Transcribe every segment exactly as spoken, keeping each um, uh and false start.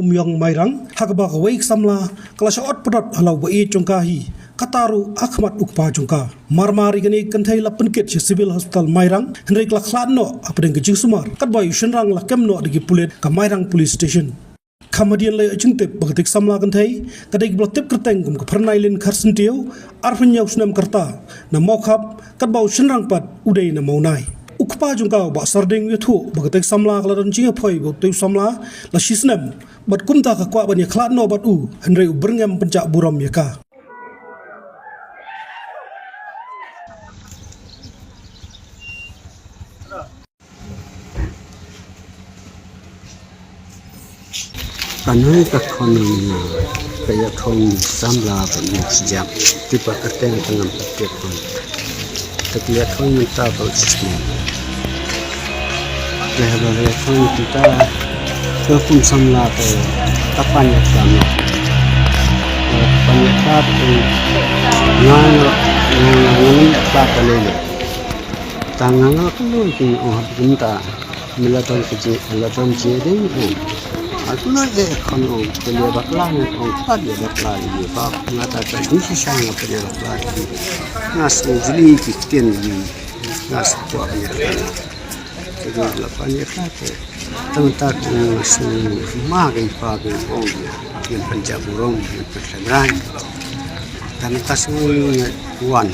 Umïong Mairang, ha kaba kawei ka samla ka la shah ot pdot ha la u ba ïeit jong ka hi, kata ruh ha khmat u kpa jong ka. Marmar ïa kane ka kynthei la pynkit sha Civil Hospital Mairang, hynrei ka la khlad noh hapdeng ka jingsumar, katba u shynrang la kem noh da ki pulit ka Mairang Police Station. Kham hadien la ïoh jingtip ba katei ka samla kynthei ka dei kaba la tip kyrteng kum ka Phyrnailin Kharsyntiew, arphew hynñiew snem ka rta, na Mawkhap, katba u shynrang pat u dei na Mawnai. U kpa jong ka, u Bah Sarding, u ïathuh ba katei ka samla ka la don jingïaphoi bad utei u samla la shisnem, bad kumta ka kwah ban ïakhlad noh bad u, hynrei u byrngem pynjah burom ïa ka. Kane ka khon, ka ïakhun samla ba ngi sdang. Te ba kyrteng ka ngam pat tip khon. Te ka ïakhun mynta ba u sdang. Te haba ïakhun mynta ka kum samla te ka pan ïa ka samla. Ka pan ïa ka te nga nga nga nga nga ïa ka te lele. Tang nga nga kloi ki ong hap kumta. Me la don ka je, me la don je dei ong. Nga kloi eh khon ong, pynïa bakla nga ong, pynïa bakla ïa ba nga ta ta ding shisha nga pynïa bakla ïa. Nga sngew jli ki ktien ïa. Nga sngew kwah ïa. Te dei la pynïa ka te. Tang ta ka nga sngew ma ka ïa pa ka ong ïa. Ïa pynjah burom, ïa pynjah rai. Tang ta sngew wan.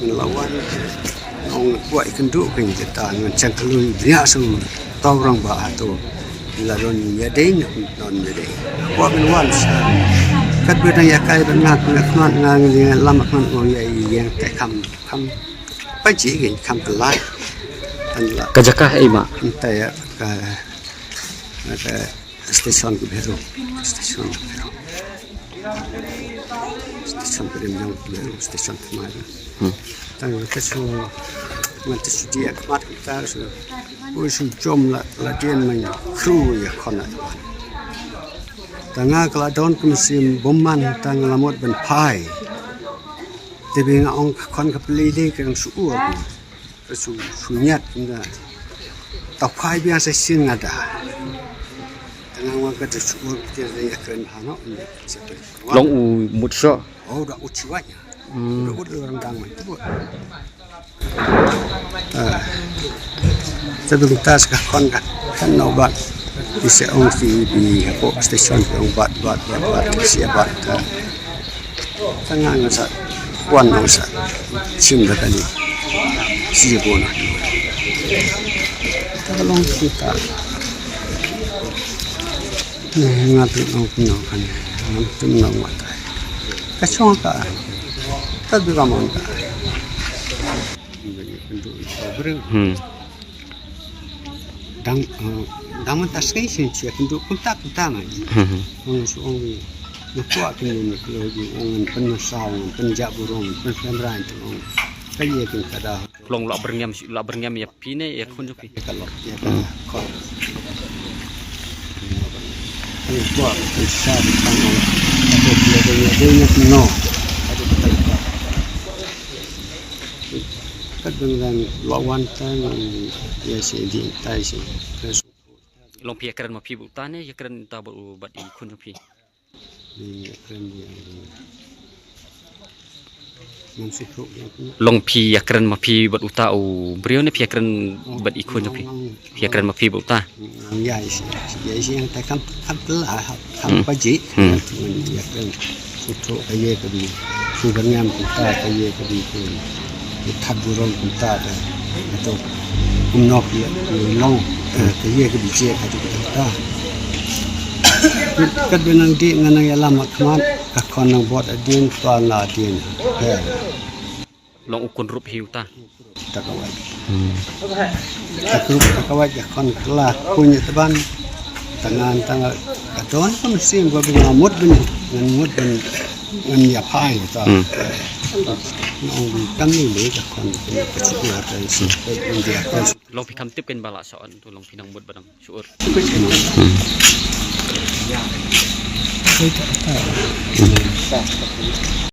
Ngi la wan. Ong kwah ïakynduh kein kita ngan chang kloi bniah sum tau rang ba ato. La don ïa dei ngan don ïa dei. Kwah ban wan sa. Katba dang ïa kai ban ngat ngat ngat ngan ïa lam ngat ong ïa ïa te kham kham. Pa ji kein kham kelai. An la. Ka jaka ei ma. Anta ïa ka ka station ka Bhero. Station ka Bhero. Station ka Bhero, Bhero station ka Bhero. Hmm. Tang ka su ngan te su dia khmat ta su. Ui su jom la la dien man kru ïa khon. Tang nga ka la don kum sim bom man tang la mut ban phai. Te bi nga ong ka khon ka pli le ka su ur. Su, su ñiat nga. Ta phai biang sa sien nga da. Tang nga ka ta su ur ke ya kren ha no. Long u mut so. Oh, da u chiwat. Hmm. Da u orang dang mai tu. Ah. Sa dum tas ka khon ka. Kan no bat. Di se ong si di ko station ong bat bat bat bat si bat. Tang nga sa wan nang sa sim da kali. Si bo na. Ta long kita. Nga tu nang tu nang kan. Nga tu nang mata. Ka chong ka. Ta du ka mon ka. Hmm. Dang, eh, dang mynta skei sien sia kynduh kumta kumta mai. Hmm. Ong su ong wi. Na kwah kynduh ni klo ji ong ngan pynsaw, ngan pynjah burom, ngan pynpynrai tu ong. Ka ye kin kada. Long la byrngem, la byrngem ïa phi ne ïa khun jong phi. Ka lok ïa ka khon. Ni kwah pynsaw pynsaw ong. Ka ye kin kada no. Ka dang dang la wan ta ngan ïa se di tai se. Long phi ïa kren ma phi bad uta ne ïa kren ta bad u bad i khun jong phi. Ïa kren ïa. Ngan shu thok ïa. Long phi ïa kren ma phi bad uta u briew ne phi ïa kren bad i khun jong phi. Phi ïa kren ma phi bad uta. Ngan ïa isi ïa isi ïa tai kam kam la kam pa ji. Ngan ïa kren. Shu thok ka ye ka bi. Shu byrngem kumta ka ye ka bi. Ki thad burom kumta ka. Ito kumno ki long ka ye ka bi je ka tu ka. Kat ba nang dih ngan nang ïalam ha khmat ka khon nang bot adien pa na adien. Long u kun rup hi uta. Ta ka wai. Ta ka rup ta ka wai ka khon kla kuñ ïa tban. Tangan tang ka don ka mynsiem ka bi ngan mut bin ngan mut bin ngan ïa phai ta. Nong bi kam ni le ka khon ka suk la ta si ka India ka. Long phi kham tip kein ba la sa on tu long phi nang mut ba nang shu ur.